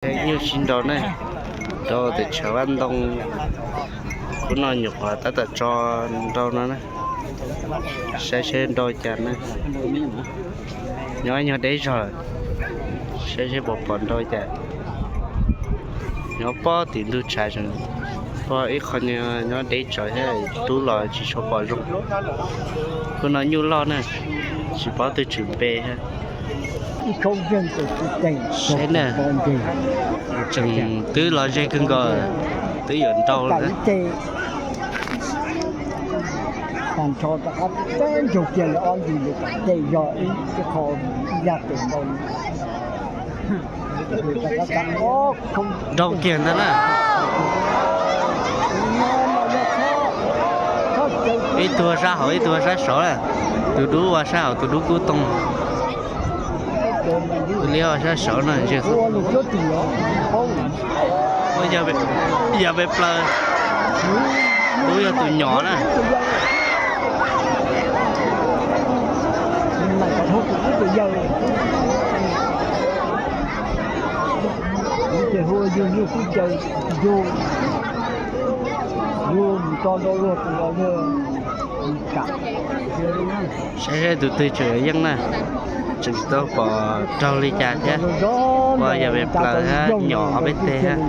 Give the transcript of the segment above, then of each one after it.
Nyuj sib nraus ne, rau tim tshav Vaj Ntoo. Khub no nyuam qhuav tab tom tso nrau no na, saib seb nrau cas na. Nyob nyob deb zog, saib seb puas pom nrau cas. Nyob pob tim ntug tshav, pog ib qho nyob deb tsawv thiab, tub los tsis tshua pom zoo. Khub no nyuj loj na, tsis paub twg tswm npe thiab. Saib na, tseem twb los ze kawg nkaus, twb yuav nrau lawm. Tag nrho rov qab teb nrog kiag li ob ntsis li kom tej yog ib qho ib yam tes ntau. Nrau kiag ntag na. Ib tug sab hauv ib tug sab saud na, tus dub ua sab hauv tus dub kub toog. Tus liab ua sab saud no. Yog peb plaws, dub yog tus nyom na. Saib saib tus twg tseem yeej na, tseem tsis tau pom raug li cas thiab. Ua yog peb plaws thiab nyom ob peb teg thiab.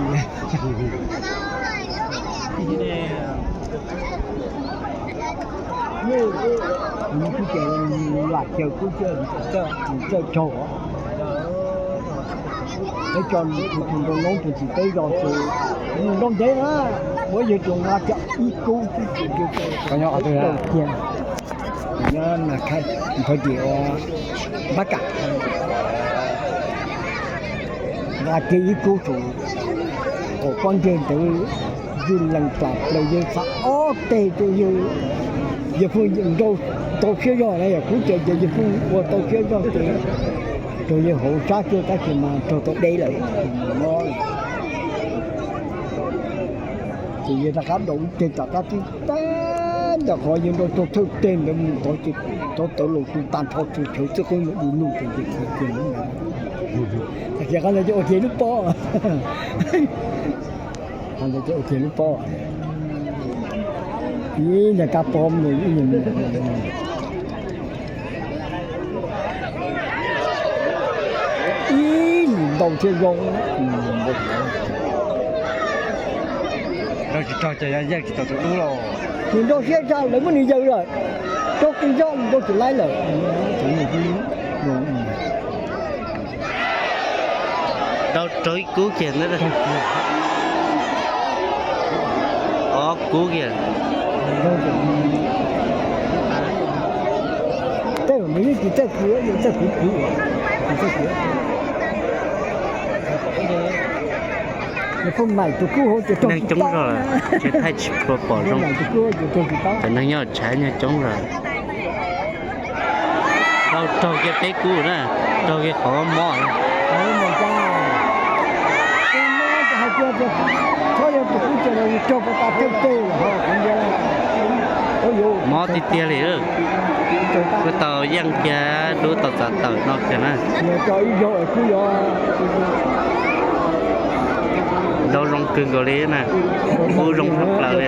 Lam caw kub txawj raug, peb tso tus nrau noob tus tsis teb zog tus nrau ntev na, muab yawg tus nqa cov ib kub. Nyob na, npawg tim ua npab kam, nqa kiag ib kub tus, qaum pob ntseg ntawd yawg lees plam plaws yawg txhav ob teg rau yawg, yawg pheej nrau tau siab zog na, yog kub ces ces yawg pheej ua tau siab zog ces raug yawg hauv sab kiag tab sis mas raug tau deb lawm. Ces yawg rov qab daus ib teg tom qab tib tag ntawm qhov yawg nrau tau thawj teg ntawd mus tod ces tov tawv los tu tag nrho tsuas tsawv txij qub mus du lug ces ces qhov ntawd ces ua kiag lub pob, qhov ntawd ces ua kiag lub pob. Ib ntag kab pob mus ib ib lim ntau thiab zoo. Nrau tsis raug ces yog yeej tsis tau tus dub los. Tsis nrau siab tshaj lawv muab nws yaws lawm, rau qis zog nrau tsis laib lawm. Nrau raug ib kub kiag ntag. Ob kub kiag. Tej zaum nws yeej tsis txawj kwv, txawj kwv kwv, tsis txawj kwv. Nws pheej maim tus kub hauv ces raug neeg coob zog, ces thaij tsis tshua pom zoo. Cov neeg nyob tshav nyob coob zog. Raug, raug kiag peb kub na, raug kiag qhov mob. Mob tiag tiag li. Kuj tau yeej kiag dub tau txav tawm no kiag na. Nrau zoo kawg nkaus li na, kub zoo tshaj plaws li.